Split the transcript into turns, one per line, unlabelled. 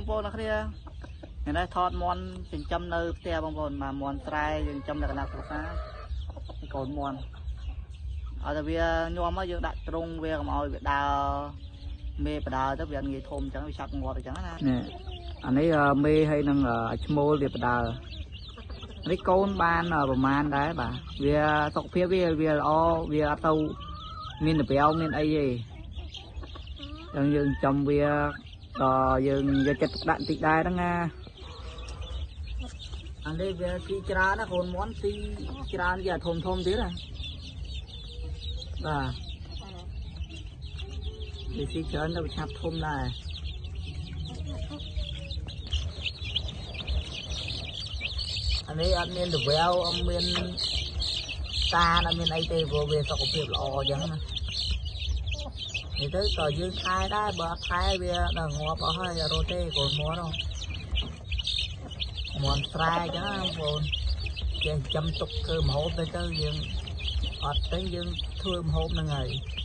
បងប្អូនអ្នកគ្នាថ្ងៃនេះថតមន់ចិញ្ចឹមនៅផ្ទះបងប្អូនបាទមន់ស្រែយើងចិញ្ចឹមលក្ខណៈគ្រួសារកូនមន់ឲ្យតែវាញោមមកយើងដាក់ទ្រុងវាកុំឲ្យវាដើរមេបដើទៅវាអត់ងាយធំអញ្ចឹងវាឆាប់ងាប់អញ្ចឹងណានេះអានេះមេហើយនឹងឈ្មោលវាបដើនេះកូនបានប្រមាណដែរបាទវាសុខភាពវាល្អវាអត់ទៅមានតប្រាវមានអីទេអញ្ចឹងយើងចំវាដល់យើងយកចិត្តទុកដាក់បន្តិចដែរហ្នឹងណាអានេះវាស៊ីច្រើនណាកូនមន់ស៊ីច្រើនជាធំធំទៀតណាបាទវាស៊ីច្រើនទៅវាឆាប់ធំដែរអានេះអត់មានតវែវអត់មានតាអត់មានអីទេព្រោះវាសុខភាពល្អអញ្ចឹងណានេះទៅក៏យើងថែដែរបើអត់ថែវាដល់ងាប់អស់ហើយអត់រត់ទេកូនមន់មន់ស្រែអញ្ចឹងណាបងប្អូនគេចិញ្ចឹមទុកធ្វើម្ហូបទៅទៅយើងអត់ទៅយើងធ្វើម្ហូបហ្នឹងហើយ។